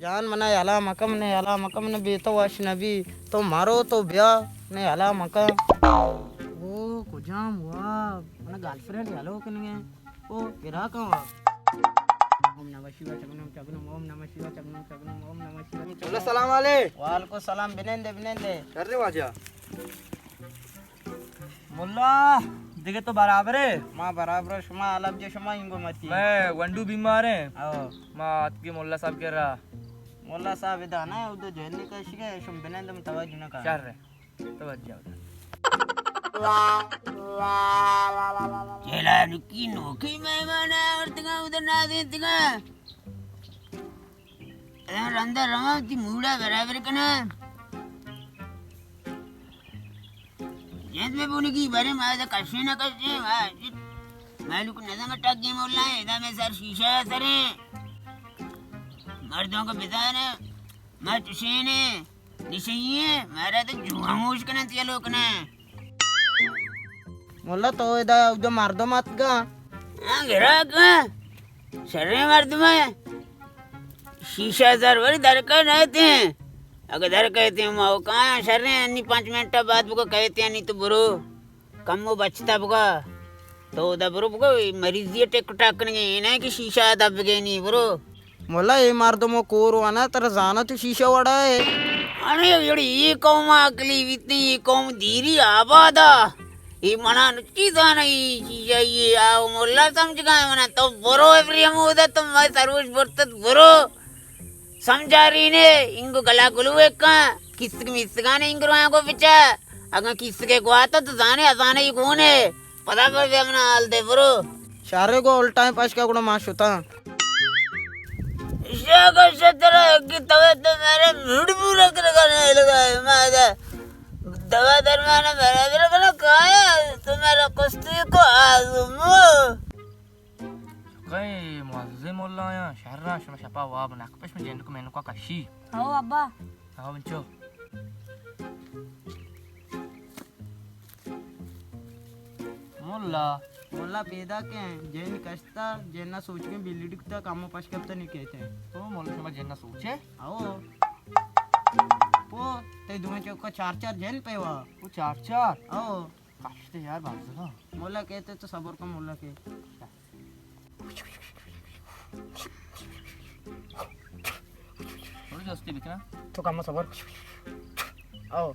جان، منا یلا مکن، منا یلا مکن، منا بے تو وش نبی۔ تو مرو، تو بیا، منا یلا مکن۔ او کجام واب، منا گرل فرینڈ یلو کنگے۔ او گراکاں واب۔ اوم نمہ شیوائے، چگنم چگنم، اوم نمہ شیوائے، چگنم چگنم، اوم نمہ شیوائے، چگنم۔ سلام علیکم۔ وعلیکم السلام، بنندے بنندے۔ شر واجہ۔ ملا، دگہ تو برابر ئے؟ ما برابر، شما حلب جے، شما اینگو متی۔ مئے گونڈو بیمار ایں۔ او۔ ما اتکیں ملا صاحب کرا۔ ملا صاحب ادا نہ، او دو جہلی کشگے، شم بنند، من توجہ نہ کن۔ شر ایں۔ توجہ ادا۔ جیلا نکی نوکی مہمان آورتگا، ادھر نازینتگا۔ اے رندا رواں، تی موڈا برابر کناں۔ جند میں بولگی بارے ما ادا کشے نہ کشے، ما مالوک نظم ٹگے مولا، ادا میں سر شیشہ سرے۔ مردوں کو بزانے، ما چشینے، نشیے، مارا تو جو خاموش کنن تیلو کنن۔ مولا، تو ادا اودا مردم اتگا؟ ہاں، گراک ایں۔ شریں مردم ایں۔ شیشہ زر وری درکا نہ اتیں۔ اگہ درکا اتیں، ما او کایاں شریں، انی پنچ منٹ بعد بگو کہتے انی تو برو۔ کمو بچتا بگا۔ تو ادا برو بگو، اے مریضی ٹک ٹاک کنگے، اے نہ کہ شیشہ دب گئے نی، برو۔ مولا، اے مردم و کور وانا، ترا زانا تو شیشہ وڑا ہے۔ اڑے، اڑے، اے قوم عقلی بیتیں، اے قوم دیری آبادا۔ اے منا نچی زانا، اے شیشہ، اے آو مولا سمجھ گئے منا۔ تو برو ابری ہمودا، تو میں سروش برتت برو۔ سمجھارینے، انگو گلا گلو ایکاں، کیسگ میسگانے انگو روایاں گو بچا۔ اگاں کیسگے گواتا تو زانے، ازانے ای گونے۔ پدا بر بیا منا حال دے برو۔ شارے گو الٹائیں پاش کا گڑا ما شتاں۔ شاگا شترا کی تو تو میرے موڈ پورا کرگا نہیں لگا ہے، ما دا دوا درمان میرا درگنا کایا، تو میرا کشتی کو آزمو۔ کئے معزز ملا آیاں، شر آں، شما شپا واب نکپش، من جنک مینکا کشی۔ ہو ابا۔ ہو انچو۔ ملا۔ ملا پیدا کن، جن کشتا، جننا سوچ کن، بلی ڈکتا، کامو پش کپتا نہیں کہتے ہیں۔ او ملا، شما جننا سوچے؟ او۔ او، تے دوئیں چوکا چار چار جن پیوا۔ او چار چار؟ او۔ کشتے یار بازگا۔ ملا کہتے تو صبر کن ملا کے۔ تھوڑی جستی بکنا۔ تو کم صبر۔ او۔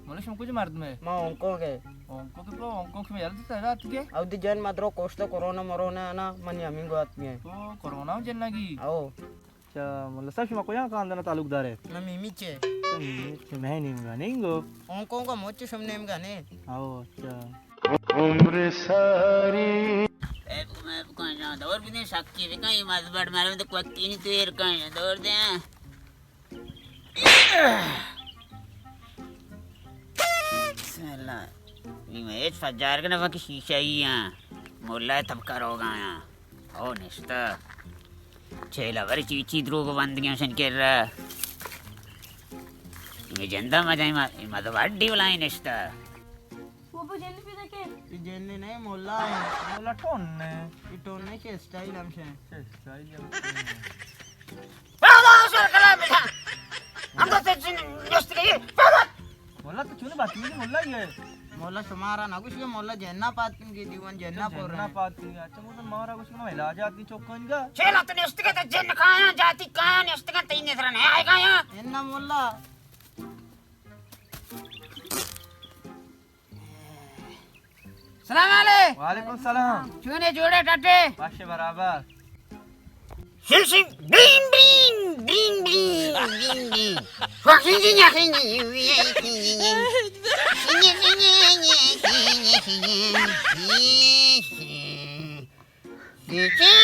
ملا شما کجا مردم ہے؟ ما ہانگ کانگ ہے۔ ہانگ کانگ کے، ہانگ کانگ میں یار دیتا رات کے؟ او دی جن مدرو کوشتا کرونا مرونا نا، منی ہمیں گوات میں۔ او کرونا جن لگی؟ او۔ اچھا، ملا صاحب، شما کجا خاندان تعلق دار ہے؟ من میمی چے۔ اچھا، میمی چے، میں نیمگا نہیں گو۔ اون کون کا موچ شم نیمگا نے۔ او، اچھا۔ عمر ساری۔ اے کو میں کون جان دور بھی نہیں شکی بھی کہیں مذبڑ مارے تو کوئی تین تو ایر کہیں دور دے۔ بسم اللہ۔ یہ میں ایچ فجار کے نفا کی شیشہ ہی ہیں۔ مولا تب کرو گا ہیں۔ او نشتہ۔ چیلا بری چی چی دروگ بندگی ہمشن کر رہا۔ یہ جندہ مجھے ما-، یہ مدو ہڈی بلائیں نشتہ۔ وہ بو جن پیدا کے؟ یہ جن نہیں، مولا ہے۔ مولا ٹون ہے۔ یہ ٹون نہیں، چے اسٹائل ہمشن۔ چے اسٹائل ہمشن۔ پادا سر کلام بجا۔ ہم تو تے جن نشت گئی۔ پادا۔ مولا تو چونی بات نہیں، مولا یہ۔ مولا شمارا نہ گوشی، مولا جننا پاتنگی دیوان جننا پور جننا رہے۔ پاتنگی۔ اچھا، مولا مارا گوشی، میں علاج آتی چوکن گا۔ چیلا تو نشت کے تے جن کایا، جاتی کایا، نشت کے تین نظر نہیں آئے گا یا۔ انا مولا۔ سلام علیکم۔ وعلیکم السلام۔ چونے جوڑے ٹٹے؟ وش برابر۔ شل شل، brain, brain, brain, brain, brain, brain.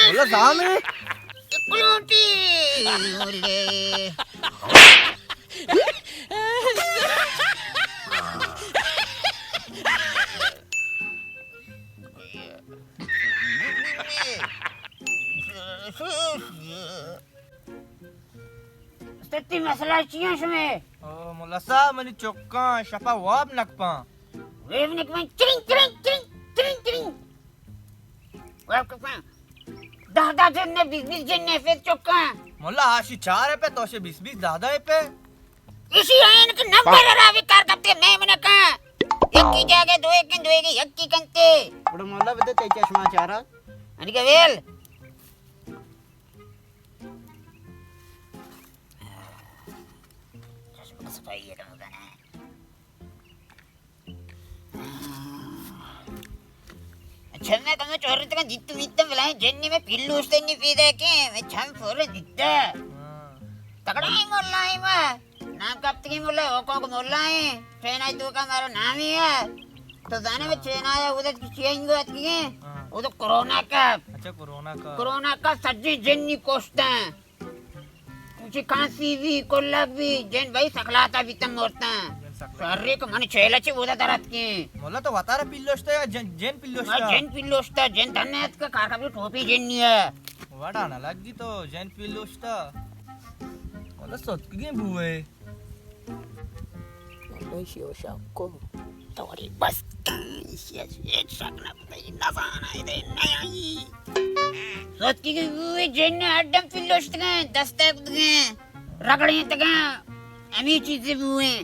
واللہ زام ہے۔ اکلوٹی، واللہ۔ استاد، تئی مسئلہ چی ایں شمے؟ او، ملا صاحب، منی چکاں شپا واب نکپاں۔ ویب نکپاں، چرنگ، چرنگ، چرنگ، چرنگ، چرنگ۔ واب کپاں۔ دہ دہ جن نے، بیس بیس جن نے، پھر چکا۔ مولا، آشی چار ہے پہ، تو شے بیس بیس دہ دہ ہے پہ۔ ایشی عین کہ نمبر راوی کار کپتے میں من کا۔ یکی جاگے دو ایک دو ایک یکی کنتے۔ بڑا مولا بدے تے چشمہ چارا۔ انی کا ویل۔ چشمہ صفائی ہے کم کنا۔ چمے کمے چورتگاں، دیت میت بلائیں جنی میں پلوشتنی پیدا کے، میں چم پورے دیتا۔ ہاں۔ تگڑا ہی مولا ہی ما۔ نام کپتگی مولا، او کو مولا ہی۔ ٹرین آئی تو کا مارو نام ہی ہے۔ تو زانے میں ٹرین آیا، ادھر کی چینج ہوا تھی۔ ہاں۔ وہ تو کورونا کا۔ اچھا، کورونا کا۔ کورونا کا سجی جنی کوشتا۔ چی کھانسی بی، کلگ بی، جن بھائی سکلاتا بیتن مرتن۔ جن سکلاتا۔ شرے کو من چیلا چی بودا درات کی۔ مولا تو وتارا پلوشتا یا جن، جن پلوشتا؟ ما جن پلوشتا، جن دھنے ات کا کار کا بھی ٹوپی جن نہیں ہے۔ وڑا نہ لگی تو جن پلوشتا۔ مولا ستکگیں بوئے۔ مولا شیو شاکو۔ توری بس کن، شیو شاکو۔ تئی نزان ء دے نیائی۔ سوتکی کہ بوئے جن اڈم پلوشتگیں، دستک دگیں، رگڑینتگیں، ہمے چیزے بوئیں۔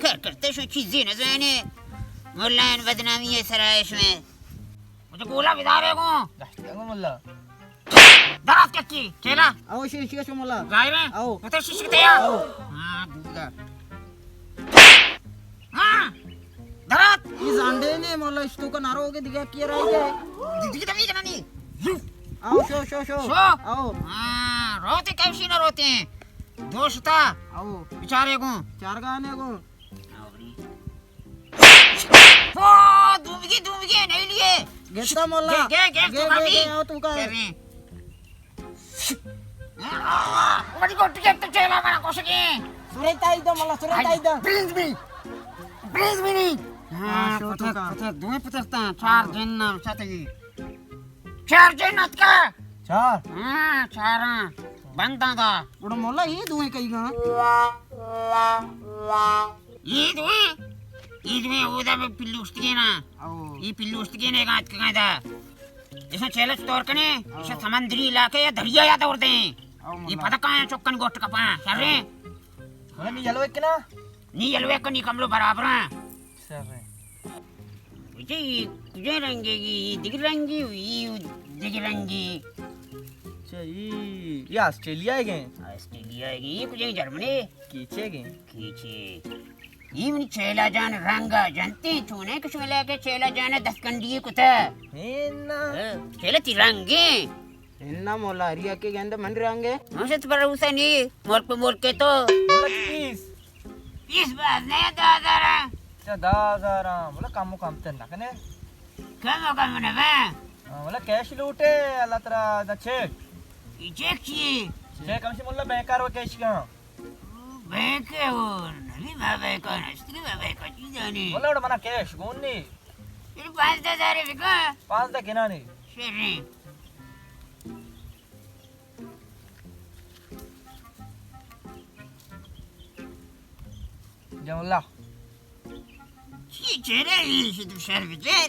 کر کرتے شو چیزے نزانے۔ ملائن بدنامی ہے سرائش میں۔ مجھے گولا بدارے گو۔ داشتگو ملا۔ درات ککی، چیلا۔ او شی، شی، شی ملا۔ ظاہر ہے؟ او۔ پتہ شیشک تیا؟ او۔ ہاں، دودہ۔ ہاں، درات۔ یہ زانڈے نے مولا، اشتو کا نارو کے دگا کیا رہی ہے۔ دگی دگی دگی نانی۔ او، شو، شو، شو۔ شو۔ او۔ ہاں، روتے کیسی نہ روتے ہیں۔ دوستا۔ او۔ بیچارے کو۔ چار گانے کو۔ او، دومگی، دومگی، نہیں لیے۔ گیتا مولا۔ گے، گے، گے، گے، تو گے، کبھی۔ گے، آؤ تو کا۔ کر رہے ہیں۔ بڑی گوٹی ہے تو چیلا میرا کوشگی۔ سورے تائی دا مولا، سورے تائی دا۔ پلیز بھی۔ پلیز بھی نہیں۔ ہاں، ہاں، شو پتر، تو کا۔ پتر، دوئے پترتا، چار ہاں۔ جن نام ساتگی۔ چار جن اتکا۔ چار؟ ہاں، چاراں۔ بنداں دا۔ گڑا مولا، یہ دوئیں کئی گا؟ یہ دوئیں؟ یہ دوئیں اودا میں پلوشتگی نا۔ او۔ یہ پلوشتگی نے گا اتکا دا۔ اسا چیلنج طور کنے، او۔ اسا سمندری علاقے یا دریا یا دور دیں۔ او یہ مولا۔ پتہ کہاں ہے چکن گوٹ کپاں، شریں۔ مولا، نی یلو ایک نا؟ نی یلو ایک نی کملو برابر ہیں۔ شریں۔ اچھا، یہ کجا رنگے گی؟ یہ دگہ رنگی، یہ دگہ رنگی۔ اچھا، یہ، یہ آسٹریلیا ہے گئے؟ آسٹریلیا ہے گئے، یہ کجا جرمنی؟ کیچے گئے؟ کیچے۔ یہ منی چیلا جان رنگا جنتی، چونے کشملے کے چیلا جان دس کنڈی کتا۔ ہے نا۔ ہاں، چیلا تی رنگی۔ انا مولا، ہر یکے گند من رنگ ہے۔ ہم سے تو بھروسہ نہیں، ملک پہ ملک کے تو۔ مولا، پیس۔ پیس باز نہیں، دہ ہزار ہیں۔ اچھا، دہ ہزار ہیں۔ مولا، کم و کم تر نہ کنے۔ کم و کم نہ بے۔ ہاں، مولا، کیش لوٹے، اللہ ترا دا چیک۔ یہ چیک چی؟ چیک ہم سے مولا، بینک کارو کیش کا۔ بینک ہے وہ، نہیں، میں بینک نشتری، میں بینک چیز نہیں۔ مولا، وڑا منا کیش گون نہیں۔ پھر پانچ دہ ہزار بکا۔ پانچ دہ گنا نہیں۔ شریں۔ جملہ۔ چی چہرہ ایش تو شر بچار۔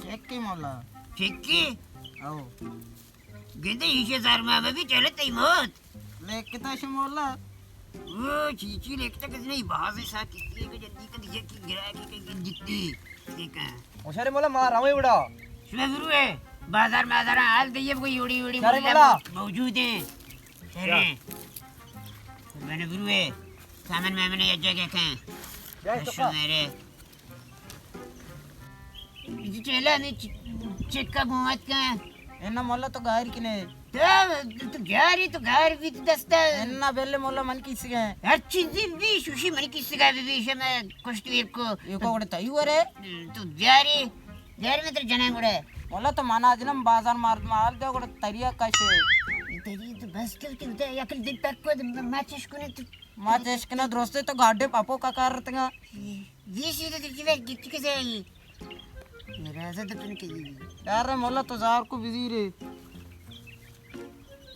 چکی مولا۔ چکی؟ او۔ گندے ایشی زر ما ببی چلے تئی موت۔ لیکتا شی مولا۔ او چی چی لیکتا کس نہیں، باز سا کسی کہ جلدی کدی یکی گرا کی کہ جتی۔ دیکھا۔ او شر مولا، ما روے اڑا۔ شما برو ہے، بازار مازار حال دئیے، کوئی یوڑی یوڑی شر مولا۔ موجود ہیں۔ شر۔ میں نے برو ہے، سامان میں نے یک جگہ کہیں۔ جائے تو کا۔ میرے۔ چیلا نے چ-، چکا گوات کا۔ انا مولا تو گار کنے۔ تو، تو گاری تو گار بیت دستا۔ انا بیلے مولا من کیسگا۔ ہر چیزی بی شوشی من کیسگا بی، بی شما کشت ویر کو۔ یہ کو وڑے تئی ورے؟ تو گاری، گاری میں تر جنان گڑے۔ مولا تو مانا جنم بازار مار مال دے گڑے تریا کشے۔ تری تو بس کر کے دے، یکل دل پک کو دے، ما چش کنے تو۔ ما چش کنا درستے تو گاڈے پاپو کا کار رتگا۔ بیسی دے تر جیوے گپت کے سے۔ ناراض دپن کئی۔ یار مولا تو زار کو بزیرے۔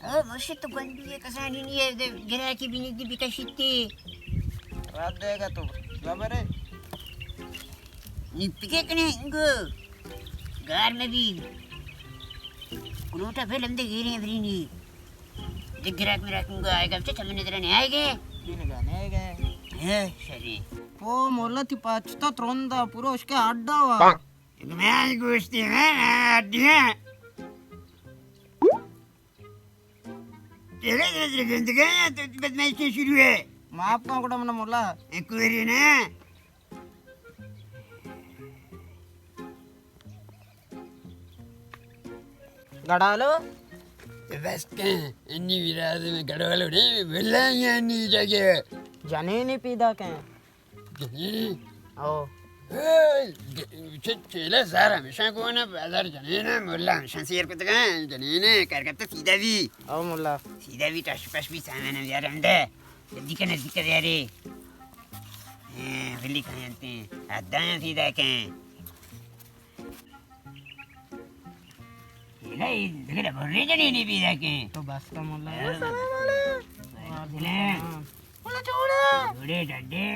او مرشد تو گنڈو یہ کسانی نہیں ہے، دے گرا کی بینی دی بکشتی۔ رات دے گا تو۔ خبر ہے؟ نی پکے کنے انگو۔ گار میں بھی۔ لوٹا فلم دے گیری برینی۔ دے گراک میرا کنگا آئے گا، چمنے درا نہیں آئے گے؟ دین گا نہیں گے۔ اے شری۔ او مولا تی پاچتا تروندا پورا اس کے اڈا وا۔ میں گوشتی میں اڈیاں۔ تیرے نظر گندگا ہے تو بدمعاشی شروع ہے۔ معاف کا گڑا منا مولا۔ ایک ویری نا۔ گڑالو؟ تو بس کن، انی ویراز میں گڑالو نہیں، ملا ہی انی جگہ۔ جنینی پیدا کن۔ جنینی؟ او۔ اے، گ-، چ-، چیلے زار ہمیشہ کو نا، بازار جنین ہے، ملا ہمیشہ سیر کتگا، جنین ہے، کار کرتا سیدھا بھی۔ او ملا۔ سیدھا بھی ٹش پش بھی سامان ہے یار ہم دے۔ جلدی کر، نزدیک کر یارے۔ ہاں، بلی کھائیں تے۔ ادائیں سیدھا کہیں۔ یہ دگلا بھرے جنینی بھی دیکھیں۔ تو بس کا مولا۔ السلام علیکم۔ وعلیکم السلام۔ مولا چھوڑا۔ چھوڑے ڈڈے۔